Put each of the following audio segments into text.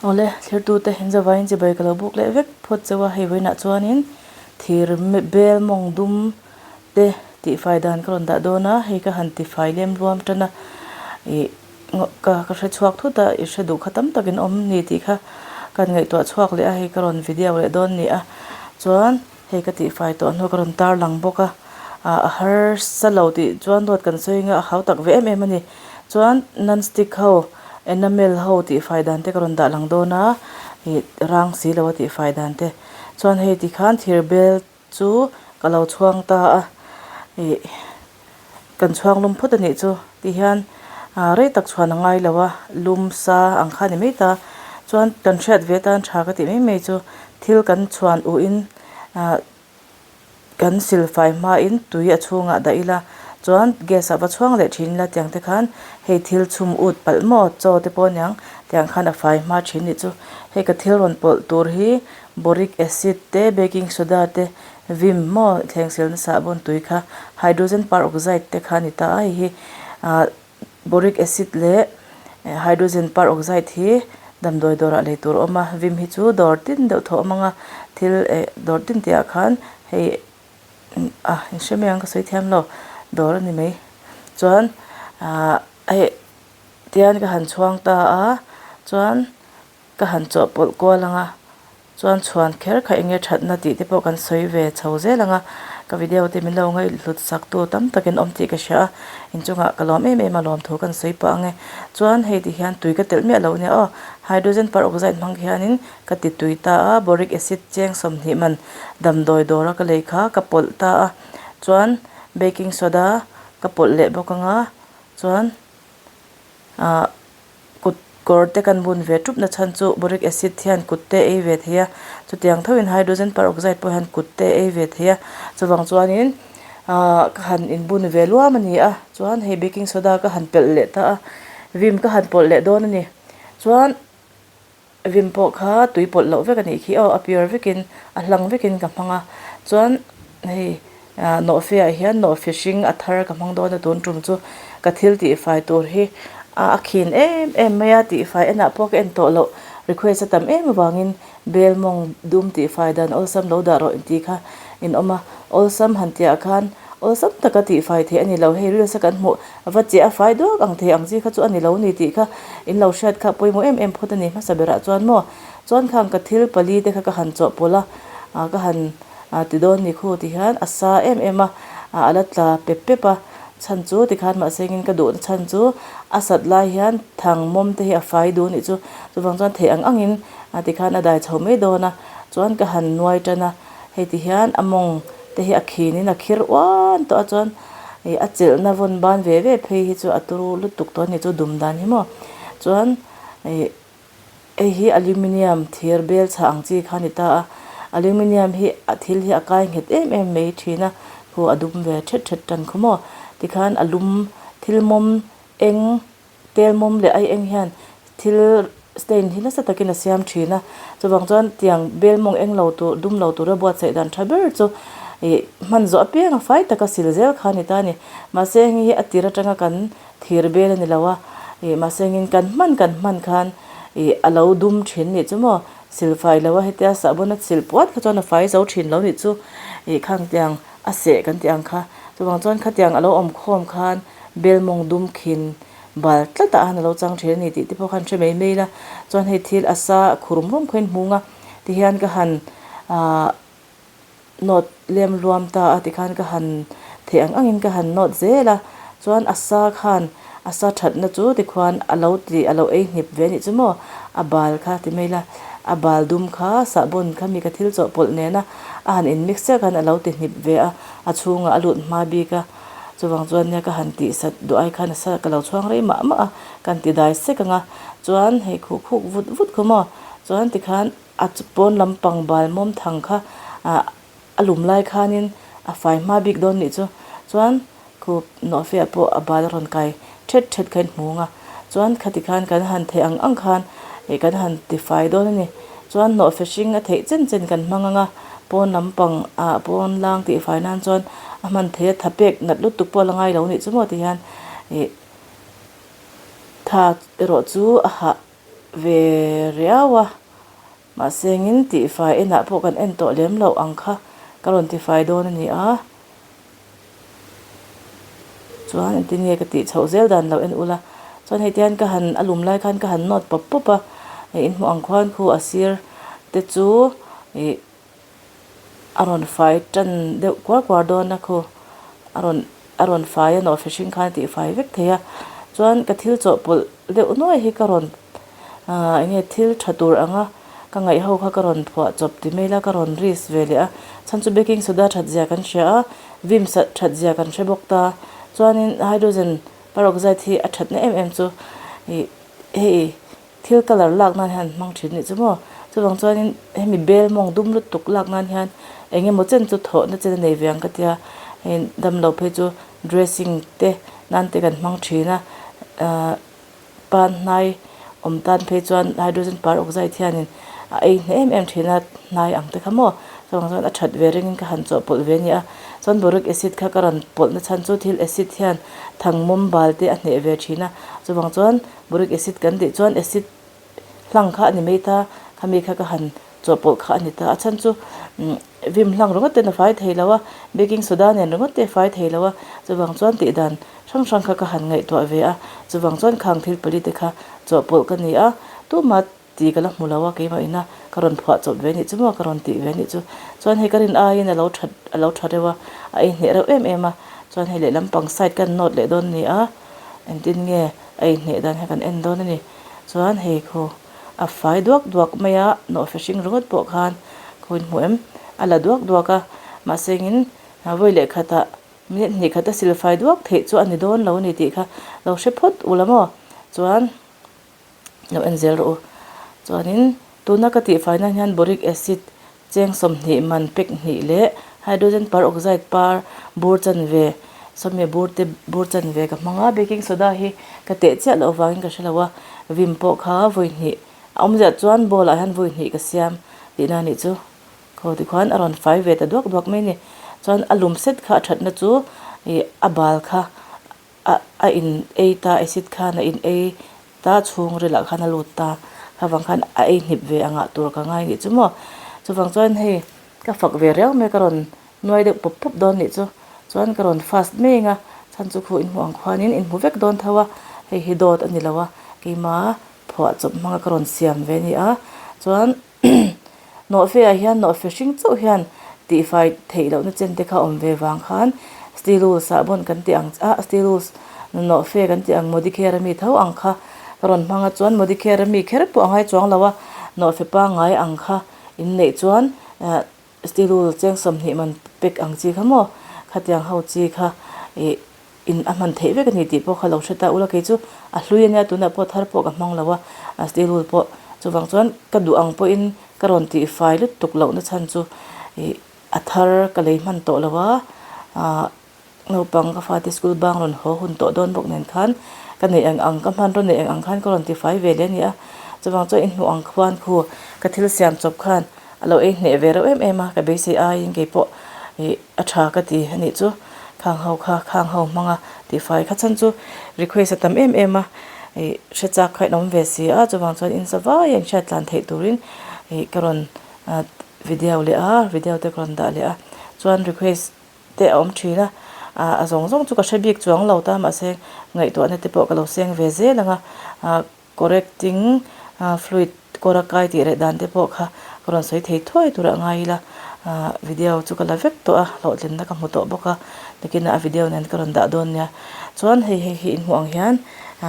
Awle, thirtute inzavaiin chibai ka lo buk leh vek phawt chauh a, hei vawiinah chuanin thir bel mawng dum te tihfai dan ka rawn dah dawn a, hei ka han tifai lem ruam tan a, ih ka ka hre chhuak thut a, i hre duh kha tam takin awm ni tih kha ka han ngaihtuah chhuak leh a, hei ka rawn video leh dawn ni a, chuan hei ka tihfai tawh hnu ka rawn tarlang bawk a, ah a harsa lo tih chuan dawt kan sawi anga a hau tak ve em em a ni. Chuan non stick ho enamel ho tih fai dan te ka rawn dah lang dawn a ih rang si lo a tih fai dan te chuan hei tikhan thir bel chu ka lo chhuang ta a ih kan chhuang lum phawt a nih chu tihian ah rei tak chhuan a ngai lo a lum sa ang kha a ni mai ta chuan kan hriat ve atan tha ka tih mai mai chu thil kan chhuan uh in ah. Kan silfai hmain tui a chhungah dah ila chuan gas ah va chhuang leh thin ila tiang te khan hei thil chhum ut palh maw chaw te pawh aniang tiang khan a fai hma thin nih chu. Hei ka thil rawn pawlh tur hi boric acid te baking soda te vim maw thleng silna sahbawn tui kha hydrogen peroxide te kha a ni ta a hei hi ah Boric acid leh hydrogen peroxide hi damdawi dawrah lei tur a awm a, vim hi chu dawr tin deuh thaw a awm ang a, thil eh dawr tin tih ah khan hei ah in hre mai ang ka sawi thiam lo dawr a ni mai chuan ah hei tian ka han chhuang ta a chuan ka han chawhpawlh kual ang a. Chuan chhuan kher kha enge thatna tih te pawh kan sawi ve chho zel ang a, ka video te min lo ngaihhlut sak tu tam takin awm tih ka hria a, inchungah ka lawm em em a lawm thu kan sawi pah ang e. Chuan hei ti hian tui ka telh miah lo nia aw, hydrogen peroxide hmang khianin ka ti tui ta a, boric acid cheng 20 man damdawi dawra ka lei kha ka pawlh ta a, chuan baking soda ka pawlh leh bawk ang a, chuan ah. Kut kawr te kan bun ve tup na chhan chu boric acid hian kut te ei ve thei a, chutiang thoin hydrogen peroxide pawh hian kut te ei ve thei a, chuvang chuanin ahh ka han inbun ve luam a ni a, chuan hei baking soda ka han pelh leh ta a, vim ka han pawlh leh dawn a ni, chuan vim pawh kha tui pawlh loh vek a nih khi aw a pure vekin a hlang vekin ka hmang a, chuan hei. Nawhfe ah hian nawhfe hring a thar ka hmang dawn a tun tum chu ka thil tihfai tur hi a khin em em mai a tihfai enah pawh ka en tawh loh request a tam em avangin bel mawng dum tihfai dan awlsam lo dah rawh intih kha in awm a awlsam han tih ah khan awlsam taka tihfai theih a ni lo hei reels a kan hmuh va chiah a fai duak ang thei ang chi kha chu a ni lo ni tih kha in lo hriat kha pawimawh em em phawt a ni hmasa berah chuan maw chuan khang ka thil pali te kha ka han chawhpawlh a ka han. A ti dawn ni khu ti hian a sa em em a, a la tla pep pep a, chhan chu tikhan mahse engin ka duhna chhan chu a sat lai hian thang mawm te hi a fai duh anih chu, chuvang chuan theih ang angin a tikhan a dai chho mai dawn a, chuan ka han nuai tan a, hei ti hian a mawng te hi a khin in a khir uan tawh a chuan ih a chelhna vawn ban ve ve phei hi chu a turu lutuk tawh a ni chu dum dan hi maw chuan ih. Hei hi aluminium thir bel chhah ang chi kha a ni ta a, aluminium hi a thil hi a kai nghet em em mai thin a, khu a dum ve thet thet tan khaw maw tikhan a lum thil mawm eng tel mawm leh ai eng hian thil stain hi nasa takin a siam thin a, chuvang chuan tiang bel mawng eng lo tur dum lo tura buatsaih dan tha ber chu ih hman zawh apiang a fai taka sil zel kha a ni ta a ni, mahse heng hi a tir atanga kan Thir bel a ni lo a, ih mahse engin kan hman kan hman khan ih a lo dum thin nih chu maw, sil fai lo a hetia sahbawn a sil puat kha chuan a fai zo thin lo nih chu ih khang tiang a seh kan tih ang kha, chuvang chuan khatiang a lo awm khawm khan bel mawng dum khin bal tlat ah han a lo chang thin a ni tih te pawh khan hre mai mai ila, chuan hei thil a sa khurum rum khaw in hmung a tihian ka han ah. Nawt lem luam ta a tikhan ka han theih ang angin ka han nawt zel a, chuan a sa khan a sa thatna chu tikhuan a lo ti a lo ei hnip ve anih chu maw a bal kha ti mai ila a bal dum kha sahbawn kha mi ka thil chawhpawlh nena a han in mix chiah khan a lo ti hnip ve a, a chhungah a lut hma bik a, chuvang chuan nia ka han tih sat duh ai khan a sa ka lo chhuang rei mah mah a, ka han ti dai sek ang a, chuan hei khuh khuk vut vut khaw maw chuan tikhan. A pawn lampang bal mawm thang kha ah a lum lai khanin a fai hma bik dawn nih chu. Chuan khup nawhfiah pawh a bal a rawn kai thet thet kha in hmung a. Chuan khati khan kan han theih ang ang khan ih kan han ti fai dawn a ni. Chuan nawhfe hring a theih chen chen kan hmang ang a, pawn lampang ah pawn lang tih fai nan chuan a hman theih a tha pek nat lutuk pawh a la ngai lo nih chu maw ti hian ih tha erawh chu a hah. ve riau a, mahse engin tihfai enah pawh kan en tawh lem loh ang kha ka rawn tifai dawn a ni a. Chuan engtin nge ka tih chhoh zel dan lo en ula, chuan hei tihian ka han a lum lai khan ka han nawt pawp pawp a, hei in hmuh ang khuan khu a sir te chu ih a rawn fai tan deuh kuar kuar dawn a khu a rawn a rawn fai a nawh fihring khan a tihfai vek thei a, chuan ka thil chawhpawlh deuh nuai hi ka rawn Aaa enge thil tha tur anga ka ngaih ho kha ka rawn phuah chawp ti mai la ka rawn risk ve leh a, chhan chu baking soda that zia kan hria a, vim sat that zia kan hre bawk ta, chuanin hydrogen peroxide hi a thatna em em chu ih hei thil colour lak nan hian an hmang thin nih chu maw, chuvang chuanin hemi bel mawng dum lutuk lak nan hian eng emaw chen chu thawhna chen a nei ve ang ka tia, hei damlo phei chu dressing te nan te kan hmang thin a aaa. Pan hnai awm tan phei chuan hydrogen peroxide hianin a ei hneh em em thin a, hnai ang te kha maw chuvang chuan a that ve ringin ka han chawhpawlh ve a ni a, chuan boric acid kha ka rawn pawlh na chhan chu thil acid hian thangmawm bal te a hneh ve thin a, chuvang chuan boric acid kan tih chuan acid hlang kha a ni mai ta, khami kha ka han chawhpawlh kha a ni ta, a chhan chu vim hlang ringawt ten a fai thei lo a, baking soda nen ringawt te a fai thei lo a, chuvang chuan tih dan hrang hrang kha ka han ngaihtuah ve a, chuvang chuan khang thil pali te kha chawhpawlh ka ni a, tumah ti ka la hmu lo a keimah ina ka rawn phuah chawp ve nih chu maw ka rawn tih ve nih chu, chuan hei ka rin aiin a lo that a lo tha reuh a, a ei hneh reuh em em a, chuan hei lehlam pang side ka nawt leh dawn a ni a, engtin nge a inhneh dan kha kan en dawn a ni, chuan hei khu. A fai duak duak mai a, nawhfe hring ringawt pawh khan khaw in hmu em? A la duak duak a, mahse engin vawi leh khatah minute hnih khat a sil fai duak theih chu a ni dawn lo a ni tih kha lo hre phawt u la maw? Chuan lo en zel rawh u. Chuanin tuna ka tihfai nan hian boric acid Cheng 20 man pek hnih leh hydrogen peroxide par bur chanve, sawmhnih bur te bur chanve ka hmang a, baking soda hi ka teh chiah loh avangin ka hre lo a, vim pawh kha vawi hnih a awm ziah chuan bowl ah hian vawi hnih ka siam tihna a nih chu. Khaw tikhuan a rawn fai ve ta duak duak mai a ni. Chuan a lum set kha a thatna chu ih a bal kha a a in ei ta acid khan a in ei ta chhungril ah khan a lut ta khavang khan a ei hnip ve angah tur ka ngai nih chu maw chuvang chuan hei ka fak ve riau mai ka rawn nuai deuh pawp pawp dawn nih chu chuan ka rawn fast mai eng a chhan chu khu inhmuh ang khuanin inhmu vek dawn tho a hei hi dawt a ni lo a keima phuah chawp hmanga ka rawn siam ve a ni a chuan. Nawhfe ah hian nawhfe hring chauh hian tihfai theih lohna chen te kha awm ve vang khan steel wool sahbawn kan tih ang ah steel wool nawhfe kan tih ang Modicare ami tho ang kha ka rawn hmang a chuan Modicare ami kher pawh a ngai chuang lo a nawhfe pangngai ang kha in neih chuan eh steel wool cheng 20 man pack ang chi kha maw khatiang ho chi kha ih In a hman theih vek a ni tih pawh kha lo hre ta ula kei chu a hlui a nia tunah pawh thar pawh ka hmang lo a steel wool pawh chuvang chuan ka duh ang pawhin ka rawn tih fai lutuk lohna chhan chu ih a thar ka lei hman tawh lo a ah naupang ka fate school bang rawn haw hun tawh dawn bawk nen khan ka neih ang ang ka hmanraw neih ang ang khan ka rawn ti fai ve leh a ni a chuvang chuan inhmuh ang khuan khu ka thil siam chawp khan a lo ei hneh ve reuh em em a ka beisei aiin keipawh ih a tha ka ti a nih chu khang ho kha khang ho hmang a tihfai kha chhan chu request a tam em em a ih hre chak kha in awm ve si a chuvang chuan in zavai a in hriat tlan theih turin ih ka rawn video leh a video te ka rawn dah leh a chuan request te a awm thin a ah a zawng zawng chu ka hre bik chuang lo ta mahse ngaihtuahna te pawh ka lo seng ve zel ang a ah. Correcting fluid kawr a kai tih reh dan te pawh kha ka rawn sawi thei thuai tur a ngai ila video chu ka la vek tawh a hlawhtlinna ka hmu tawh bawk a nakinah a video nen ka rawn dah dawn nia chuan hei hei hi inhmuh ang hian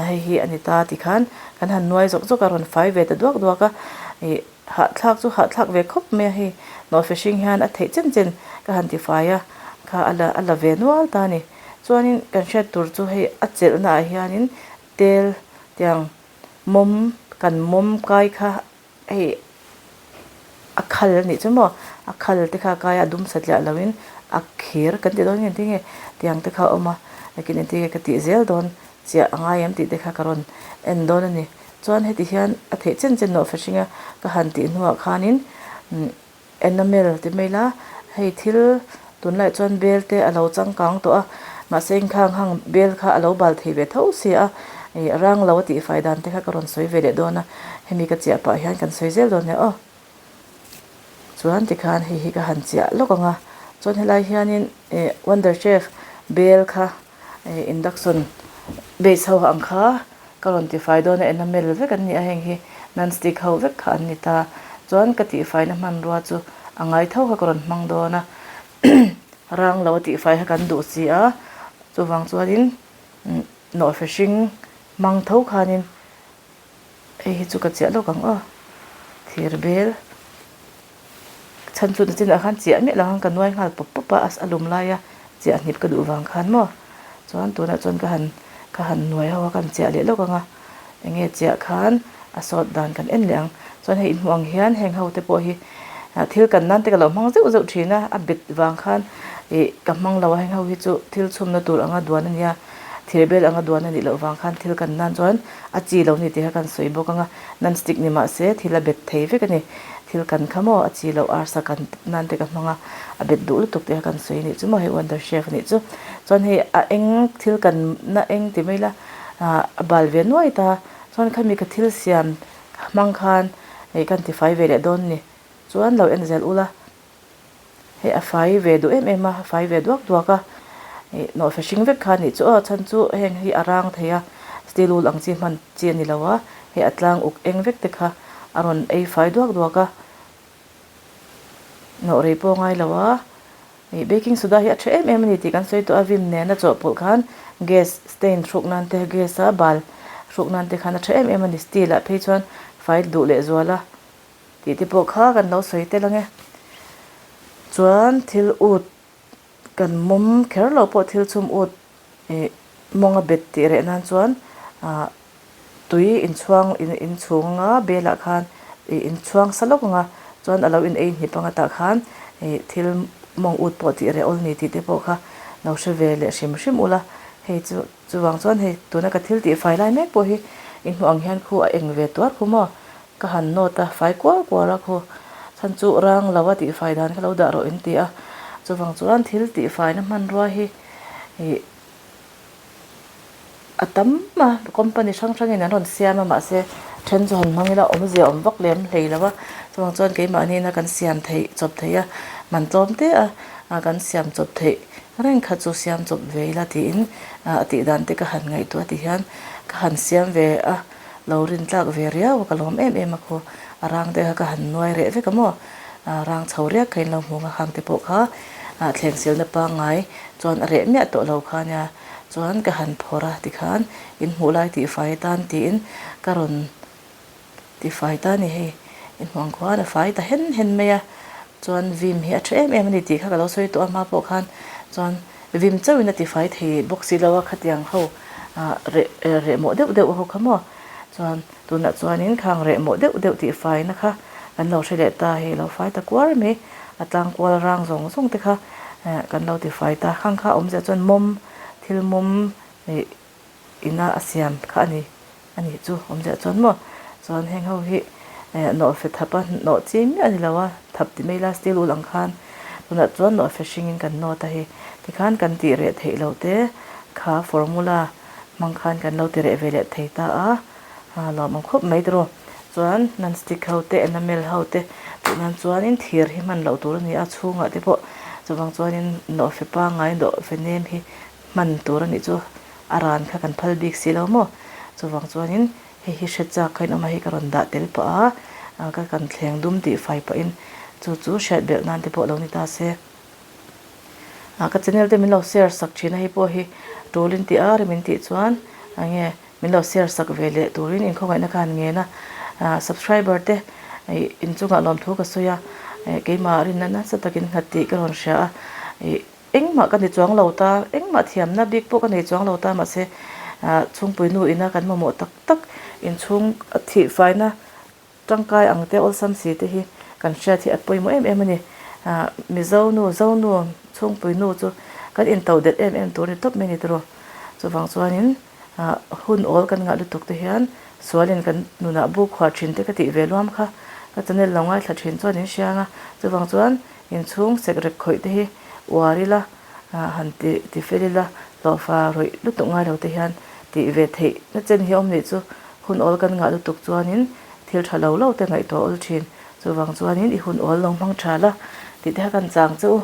hei hi a ni ta tikhan kan han nuai zawk zawk a rawn fai ve ta duak duak a ih hahthlak chu hahthlak ve khawp mai a hei nawhfe hring hian a theih chen chen ka han ti fai a kha a la a la ve nual ta a ni chuanin kan hriat tur chu hei a chelhna ah hianin Tel tiang mawm kan mawm kai kha hei a khal a nih chu maw a khal te kha a kai a a dum satliah lo in a khir kan ti dawn nge tinge tiang te kha a awm a nakin engtin nge ka tih zel dawn chiah a ngai em tih te kha ka rawn en dawn a ni chuan heti hian a theih chen chen nawh fahring a ka han tih hnuah khanin Enamel ti mai la, hei thil tunlaiah chuan bel te a lo changkang tawh a, mahse inkhang hang bel kha a lo bal thei ve tho si a. Ih rang lo a tihfai dan te kha ka rawn sawi ve leh dawn a, hemi ka chiah pah hian kan sawi zel dawn nia aw. Chuan tikhan hei hi ka han chiah lawk ang a, chuan helai hianin ih wonder chef bel kha ih induction base ho ang kha ka rawn tifai dawn a, enamel vek an ni a heng hi non stick ho vek kha an ni ta. Chuan ka tihfaina hmanrua chu a ngai tho kha ka rawn hmang dawn a, rang lo a tihfai kha kan duh si a, chuvang chuanin. Nawhfe hring hmang tho khanin hei hi chu ka chiah lawk ang aw thir bel chhan chu nachinah khan chiah miah lo khan ka nuai nghal pawp pawp a a lum laia chiah hnip ka duh vang khan maw chuan tunah chuan ka han ka han nuai ho a ka han chiah leh lawk ang a enge chiah khan a sawt dan kan en leh ang chuan hei inhmuh ang hian heng ho te pawh hi thil kan nan te ka lo hmang zeuh zeuh thin a a bet vang khan ih ka hmang lo a heng ho hi chu thil chhumna tur anga duan a nia thir bel anga duan a nih loh vang khan thil kan nan chuan a chi lo ni tih kha kan sawi bawk ang a non stick ni mah se thil a bet thei vek a ni thil kan kha maw a chi loh arsa kan nan te ka hmang a a bet duh lutuk tih kha kan sawi a nih chu maw hei wonder chef a nih chu chuan hei a eng thil kan na eng ti mai ila ah a bal ve nuai ta chuan khami ka thil siam hmang khan hei kan tifai ve leh dawn ni chuan lo en zel ula hei a fai ve duh em em a a fai ve duak duak a ih nawhfe hring vek kha a nih chu aw chhan chu heng hi a rang thei a steel wool ang chi hman chi a ni lo a hei a tlang uk eng vek te kha a rawn ei fai duak duak a nawh rei pawh a ngai lo a. Ih baking soda hi a tha em em a ni tih kan sawi tawh a, vim nena chawhpawlh khan gas stain hruk nan te gas a bal hruk nan te khan a tha em em a ni steel ah phei chuan fai duh leh zual a tih te pawh kha kan lo sawi tel ang e. Chuan thil ut kan mawm kher lo pawh thil chhum ut ih mawnga bet tih reh nan chuan ah tui inchhuang in inchhung anga belah khan ih inchhuang sa lawk anga chuan a lo in ei hnip anga tah khan ih thil mawng ut pawh tih reh awl ni tih te pawh kha lo hre ve leh hrim hrim ula hei chu chuvang chuan hei tuna ka thil tih fai lai mek pawh hi inhmuh ang hian khu a eng ve tuar khu maw ka han nawt a fai kual kual a khu chhan chu rang lo a tih fai dan kha lo dah rawh in ti a chuvang chuan thil tih faina hmanrua hi ih. A tam a, company hrang hrangin an rawn siam a mahse then chu han hmang ila awmzia awm vak lem hlei lo a, chuvang chuan keimahni ina kan siam theih chawp theih a, man tlawm te a kan siam chawp theih reng kha chu siam chawp ve ila tiin a tih dan te ka han ngaihtuah ti hian ka han siam ve a, lo rin tlak ve riau a ka lawm em em a khaw a rang te kha ka han nuai reh vek a maw rang chho riak kha in lo hmu ang a khang te pawh kha thleng silna pangngai chuan a reh miah tawh lo kha nia chuan ka han phawrh a tikhan in hmuh lai tihfai atan tiin ka rawn tifai ta a ni hei in hmuh ang khuan a fai ta hen hen mai a chuan vim hi a tha em em a ni tih kha ka lo sawi tawh a hma pawh khan chuan vim chauhin a tifai thei bawk si lo a khatiang ho ah reh reh mawh deuh deuh ho kha maw chuan tunah chuanin khang reh mawh deuh deuh tihfaina kha kan lo hre leh ta hei a lo fai ta kuar mai a tlang kual rang zawng zawng te kha eh kan lo tifai ta khang kha awmzia chuan mawm thil mawm ih ina a siam kha a ni a nih chu awmzia chuan maw chuan heng ho hi eh nawhfe thap a nawh chi miah a ni lo a thap ti mai ila steel ul ang khan tunah chuan nawhfe hringin kan nawt a hei tikhan kan tih reh theih loh te kha formula hmang khan kan lo ti reh ve leh thei ta a lawmawm khawp mai tiraw chuan non stick ho te enamel ho te tih nan chuanin thir hi hman loh tur a ni a chhungah te pawh chuvang chuanin nawhfe pangngai nawhfe nem hi hman tur a nih chu a ran kha kan phal bik si lo maw chuvang chuanin hei hi hre chak kha in awm a hei ka rawn dah tel pah a ka kan thleng dum tih fai pahin chu chu hriat belh nan te pawh lo ni ta se ah ka channel te min lo share sak thin a hei pawh hi tul in tih a rem in tih chuan enge min lo share sak ve leh turin inkhawngaihna kha han ngen a ah subscriber te ih inchungah lawmthu ka sawi a eh keimah rinna nasa takin nghat tih ka rawn hria a ih Engmah ka ni chuang lo ta, engmah thiamna bik pawh ka nei chuang lo ta, mahse chhungpui nu ina kan mamawh tak tak inchhung thih faina tangkai ang te awlsam si te hi kan hriat hi a pawimawh em em a ni. Mizo nu, Zo nu, chhungpui nu chu kan intoh delh em em tur a ni tawp mai a ni tiraw. Chuvang chuanin hun awl kan ngah lutuk te hian sualin kan nunah buk huah thin te ka tih ve luam kha ka channel lo ngaithla thin chuan in hria ang a, chuvang chuan Inchhung sekrek khawih te hi uar ila han ti ti fel ila hlawhfa rawih lutuk ngai lo te hian. Tih ve theih na chen hi awm nih chu hun awl kan ngah lutuk chuanin thil tha lo lo te ngaihtuah awl thin. Chuvang chuanin i hun awl lo hmang tha la tih te kha kan chang che u.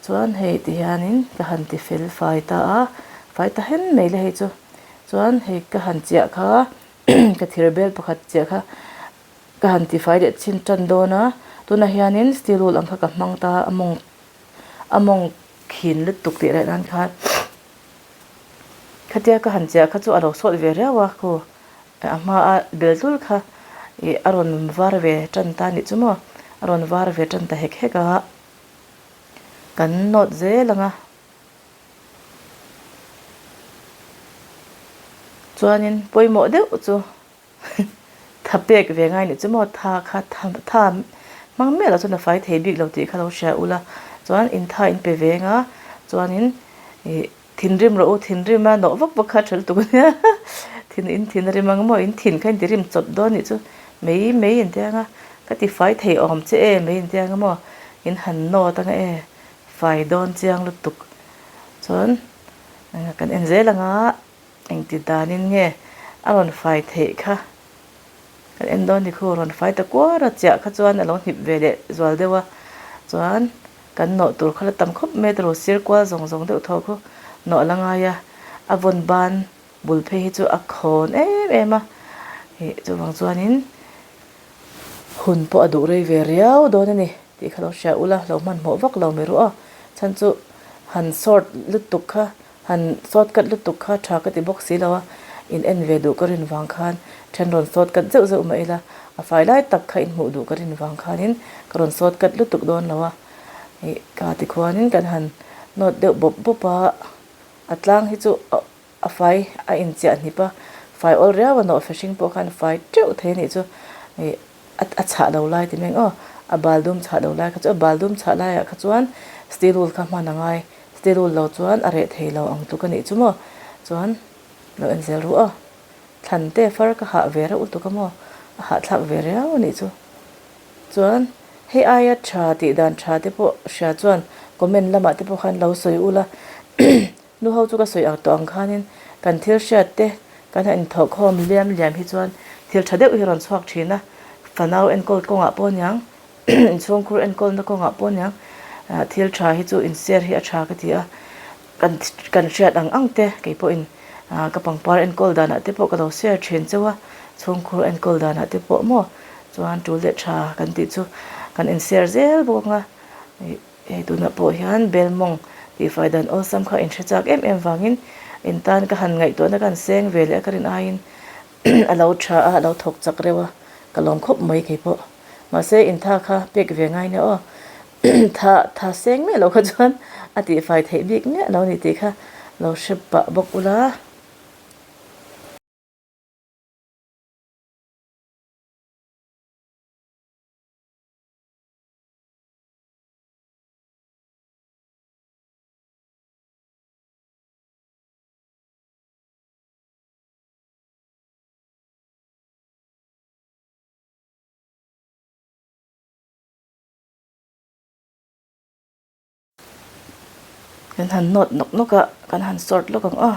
Chuan hei ti hianin ka han ti fel fai ta a, fai ta hen mai le hei chu. Chuan hei ka han chiah kha ka thir bel pakhat chiah kha ka han ti fai leh chhin tan dawn a. Tunah hianin steel wool ang kha ka hmang ta a, a mawng a mawng khin lutuk tih reh nan khan. Khatia ka han chiah kha chu a lo sawt ve riau a khu a hma a bel tlul kha ih a rawn var ve tan ta nih chu maw a rawn var ve tan ta hek hek a kan nawt zel ang a chuanin pawimawh deuh chu Tha pek ve ngai nih chu maw tha kha tha tha hmang miah lo chuan a fai thei bik lo tih kha lo hria ula chuan in tha in pe ve anga chuanin ih thinrim rawh u thinrim a nawh vak vak kha a tha lutuk ania thin in thin a rim ang maw in thin kha in ti rim chawp dawn nih chu mei mei in ti anga ka ti fai thei awm che e mei in ti anga maw in han nawt anga e fai dawn chiang lutuk chuan kan en zel anga. Engti danin nge a rawn fai theih kha? Kan en dawn ni khu, rawn fai ta kuar a, chiah kha chuan a lo hnip ve leh zual deuh a, chuan kan nawh tur kha la tam khawp mai a, sir kual zawng zawng deuh thaw khu nawh la ngai a, a vawn ban bul phei hi chu a khawn em em a, ih chuvang chuanin hun pawh a duh rei ve riau dawn a ni tih kha lo hria ula, lo hmanhmawh vak lo mai ruh a, chhan chu han sort lutuk kha Han shortcut lutuk kha tha ka ti bawk si lo a, in en ve duh ka rin vang khan then rawn shortcut zeuh zeuh mah ila, a fai lai tak kha in hmuh duh ka rin vang khanin ka rawn shortcut lutuk dawn lo a, ih ka ti khuanin kan han nawt deuh bawp bawp a, a tlang hi chu a fai a inchiah hnip a, fai awl riau a nawh fehring pawh khan fai teuh thei a nih chu ih a chhah lo lai ti mai ang aw, a bal dum chhah lo lai kha chu a bal dum chhah laiah kha chuan steel wool kha hman a ngai. Steel lo chuan a reh thei lo ang tluk a nih chu maw? Chuan lo en zel ru aw. Thlan te far ka hah ve reuh lutuk a maw? A hahthlak ve riau a nih chu. Chuan hei aia tha tih dan tha te pawh hria chuan comment lamah te pawh khan lo sawi ula. Nu ho chu ka sawi ang tawh ang khanin kan thil hriat te kan han inthawhkhawm liam liam hi chuan thil tha deuh hi rawn chhuak thin a. Fanau enkawl kawngah pawh aniang. Inchhungkhur enkawlna kawngah pawh aniang thil tha hi chu inshare hi a tha ka ti a, kan kan hriat ang ang te kei pawhin ka pangpar enkawl danah te pawh ka lo share thin chauh a, chhungkhur enkawl danah te pawh maw chuan tul leh tha kan tih chu kan inshare zel bawk ang a, hei tunah pawh hian bel mawng tihfai dan awlsam kha inhre chak em em vangin in tan ka han ngaihtuahna ka han seng ve leh a ka rin aiin a lo tha a, a lo thawk chak reuh a, ka lawm khawp mai kei pawh. Mahse intha kha pek ve ngai nia aw. Tha tha seng miah lo kha chuan a tihfai theih bik miah lo ni tih kha lo hre pah bawk ula. Kan han nawt nawk nawk a kan han sort lawk ang aw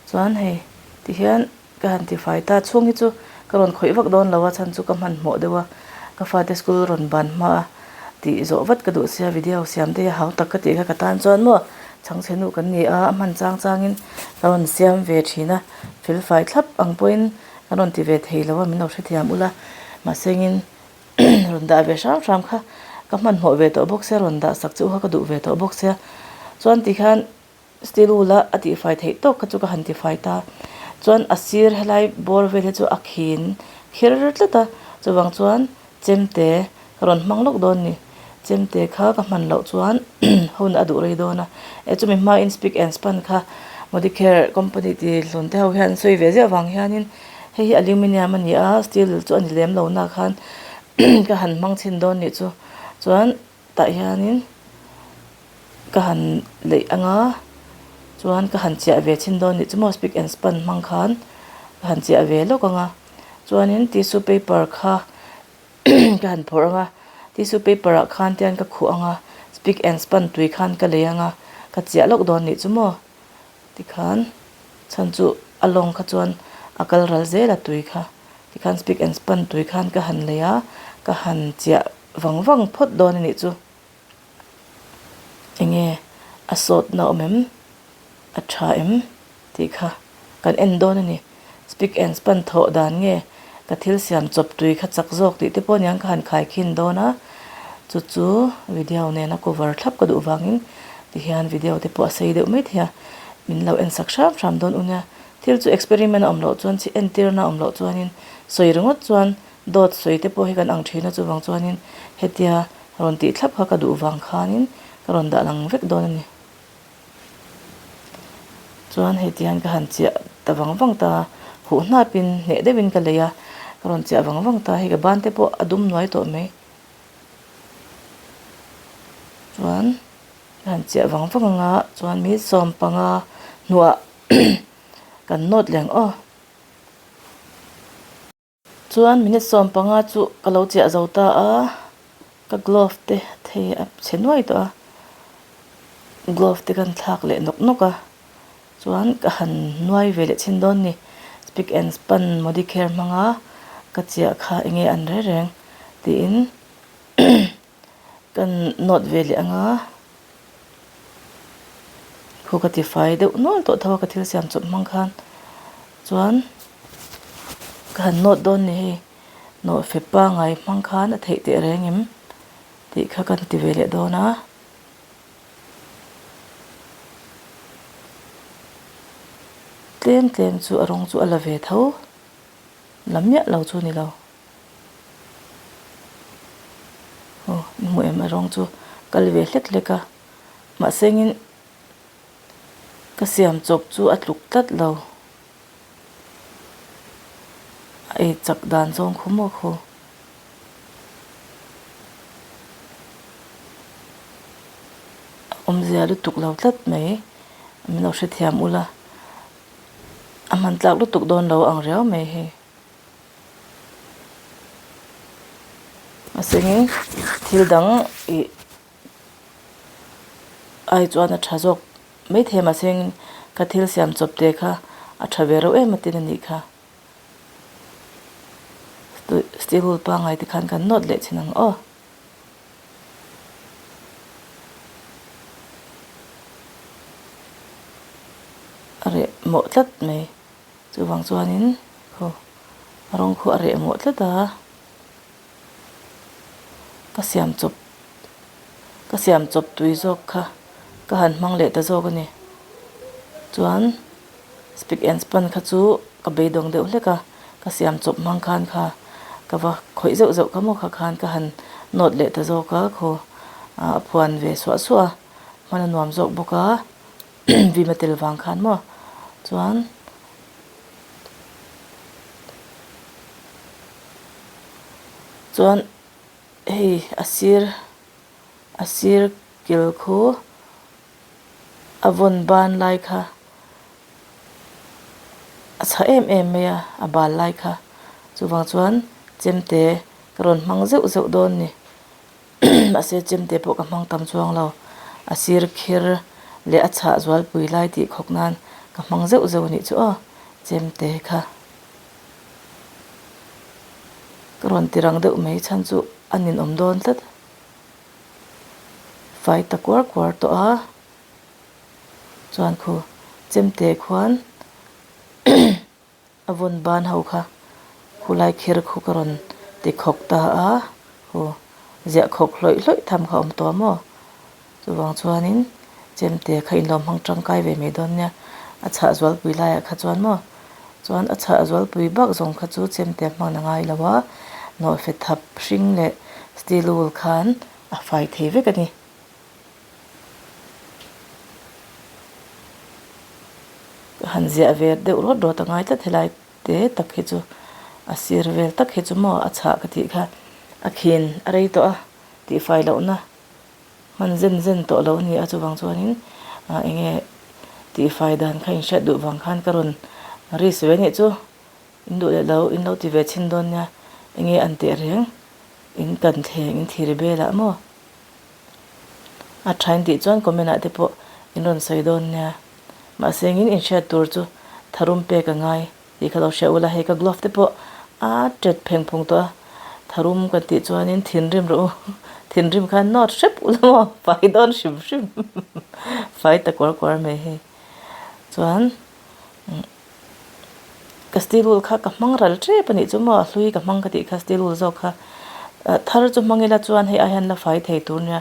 chuan hei tihian ka han tifai ta chhung hi chu ka rawn khawih vak dawn lo a chhan chu ka hmanhmawh deuh a ka fate school rawn ban hma a tih zawh vat ka duh sia video siam te hi a hau tak ka tih kha ka tan chuan maw chhangchhe nu kan ni a a hman chang changin ka rawn siam ve thin a felfai thlap ang pawhin Ka rawn ti ve thei lo a, min lo hrethiam ula. Mahsengin rawn dah ve hram hram kha ka hmanhmawh ve tawh bawk sia, rawn dah sak chu kha ka duh ve tawh bawk sia. Chuan tikhian steel wool a a tihfai theih tawk kha chu ka han tifai ta. Chuan a sir helai bawr vel hi chu a khin khir tlat a, chuvang chuan Chemte ka rawn hmang lawk dawn ni. Chemte kha ka hman loh chuan hun a duh rei dawn a. E chumi hmain Speak and Span kha Modicare company ti hlun te ho hian sawi ve ziah vang hianin hei hi aluminium a ni a, steel chu a ni lem lo na khan ka han hmang chhin dawn nih chu. Chuan tah hianin ka han leih ang a, chuan ka han chiah ve chhin dawn nih chu maw Speak and Span hmang khan ka han chiah ve lawk ang a. Chuanin tissue paper kha ka han phawrh ang a, tissue paper ah khan tian ka khuh ang a, speak and span tui khan ka lei ang a, ka chiah lawk dawn nih chu maw tikhan chhan chu. A lawng kha chuan a kal ral zel a tui kha. Tikhan speak and span tui khan ka han lei a, ka han chiah vang vang phawt dawn a nih chu. Enge a sawtna awm em? A tha em? Tih kha kan en dawn a ni. Speak and span thawh dan nge ka thil siam chawp tui kha chak zawk tih te pawh aniang ka han khai khin dawn a. Chu chu video nena cover thlap ka duh vangin tihian video te pawh a sei deuh mai thei a. Min lo en sak hram hram dawn u nia. Thil chu experiment a awm loh chuan chi entirna a awm loh chuanin sawi ringawt chuan dawt sawi te pawh hi kan ang thin a chuvang chuanin hetia rawn tih thlap kha ka duh vang khanin ka rawn dah lang vek dawn a ni. Chuan hei tihian ka han chiah ta vang vang ta a, huh hnapin hneh deuhin ka lei a, ka rawn chiah vang vang ta a, hei ka ban te pawh a dum nuai tawh mai. Chuan ka han chiah vang vang ang a, chuan mi 15 hnuah kan nawt leh ang aw. Chuan minute 15 chu ka lo chiah zo ta a, ka glove te thei a chhe nuai tawh a, glove te kan thlak leh nawk nawk a, chuan ka han nuai ve leh chhin dawn ni, spick and span modicare hmanga ka chiah kha eng nge an reng reng tiin Kan nawt ve leh ang a, khu ka ti fai deuh nual tawh tho a ka thil siam chawp hmang khan chuan ka han nawt dawn ni hei nawh fe pangai hmang khan a theih teh reng em tih kha kan ti ve leh dawn a. Tlem tlem chu a rawng chu a la ve tho la miah lo chu a ni lo. Aw i hmu em a rawng chu kal ve hlek hlek a mahse engin ka siam chawp chu a tluk tlat lo a ei chak dan zawng khu maw khu a awmzia lutuk lo tlat mai min lo hrethiam ula a hman tlak lutuk dawn lo ang riau mai hei. Mahsengin thil dang ih ai chuan a tha zawk maithei a mahsengin ka thil siam chawp te kha a tha ve reuh em a tin a nih kha. Steel wool pangngai te khan kan nawt leh thin ang aw. A reh mawh tlat mai. Chuvang chuanin khaw a rawng khu a reh mawh tlat a, ka siam chawp ka siam chawp tui zawk kha ka han hmang leh ta zawk a ni. Chuan speak and span kha chu ka beidawng deuh hlek a, ka siam chawp hmang khan kha ka va khawih zeuh zeuh kha maw kha khan ka han nawt leh ta zawk a, khaw a phuan ve suah suah a, hman a nuam zawk bawk a. Vima tel vang khan maw chuan chuan hei a sir a sir kil khu a vawn ban lai kha a chhah em em mai a a bal lai kha chuvang chuan chemte ka rawn hmang zeuh zeuh dawn a ni. Mahse chemte pawh ka hmang tam chuang lo. A sir khir leh a chhah zualpui lai tih khawk nan ka hmang zeuh zeuh a nih chu aw chemte kha. Ka rawn ti rang deuh mai chhan chu a ninawm dawn tlat. Fai ta kuar kuar tawh a chuan khu chemte khuan A vawn ban ho kha khulai kher khu ka rawn ti khawk ta a, khu ziah khawk hlawih hlawih tham kha a awm tawh maw? Chuvang chuanin chemte kha in lo hmang tangkai ve mai dawn nia, a chhah zualpui laiah kha chuan maw? Chuan a chhah zualpui bak zawng kha chu chemte hman a ngai lo a, nawhfe thap hring leh steel wool khan a fai thei vek a ni. Ka han ziah ve deuh rawt rawt a ngai tlat helai te tak hi chu a sir vel tak hi chu maw a chhah ka tih kha a khin a rei tawh a tihfai lohna hman zen zen tawh lo a ni a chuvang chuanin ah eng nge tihfai dan kha inhriat duh vang khan ka rawn risk ve anih chu in duh leh lo in lo ti ve chhin dawn nia eng nge an teh reng in kan thleng in thir belah maw. A tha in tih chuan comment ah te pawh in rawn sawi dawn nia. Mahse engin in hriat tur chu Tharum pek a ngai tih kha lo hria ula, hei ka glove te pawh a tet pheng phung tawh a, tharum kan tih chuanin thinrim rawh u, thinrim khan nawt hrep ula maw fai dawn hrim hrim fai ta kuar kuar mai hei chuan ka steel wool kha ka hmang ral tep a nih chu maw a hlui ka hmang ka tih kha steel wool zawk kha thar chu hmang ila chuan hei ai hian la fai thei tur nia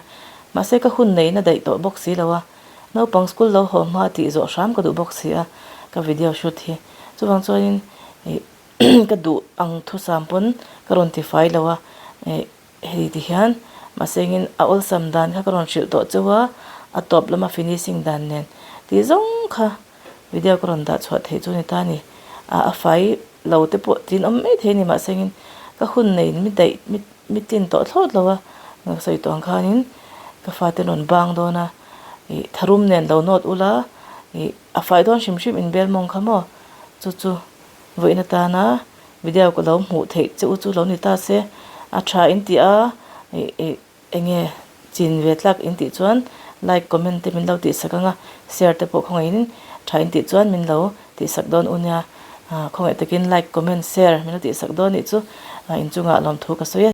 mahse ka hun neihna daih tawh bawk si lo a. Naupang school lo haw hma tih zawh hram ka duh bawk si a, ka video shoot hi. Chuvang chuanin ih ka duh ang thusam pawn ka rawn ti fai lo a, ih hei ti hian mahse engin a awlsam dan kha ka rawn hrilh tawh cheu a, a tawp lama finishing dan nen tih zawng kha video ka rawn dah chhuah theih chu a ni ta a ni. A fai lo te pawh tin awm mai thei a ni mahse engin ka hun nei mi daih mi mi tlin tawh thlawt lo a, ka sawi tawh ang khanin ka fate rawn bang dawn a. Ih tharum nen lo nawt ula ih a fai dawn hrim hrim in bel mawng kha maw chu chu vawiin atana video ka lo hmuh theih che u chu lo ni ta se a tha in tih a ih ih eng nge chin ve tlak in tih chuan like comment te min lo tih sak ang a share te pawh khawngaihin tha in tih chuan min lo tih sak dawn u nia khawngaih takin like comment share min lo tih sak dawn nih chu inchungah lawmthu ka sawi e.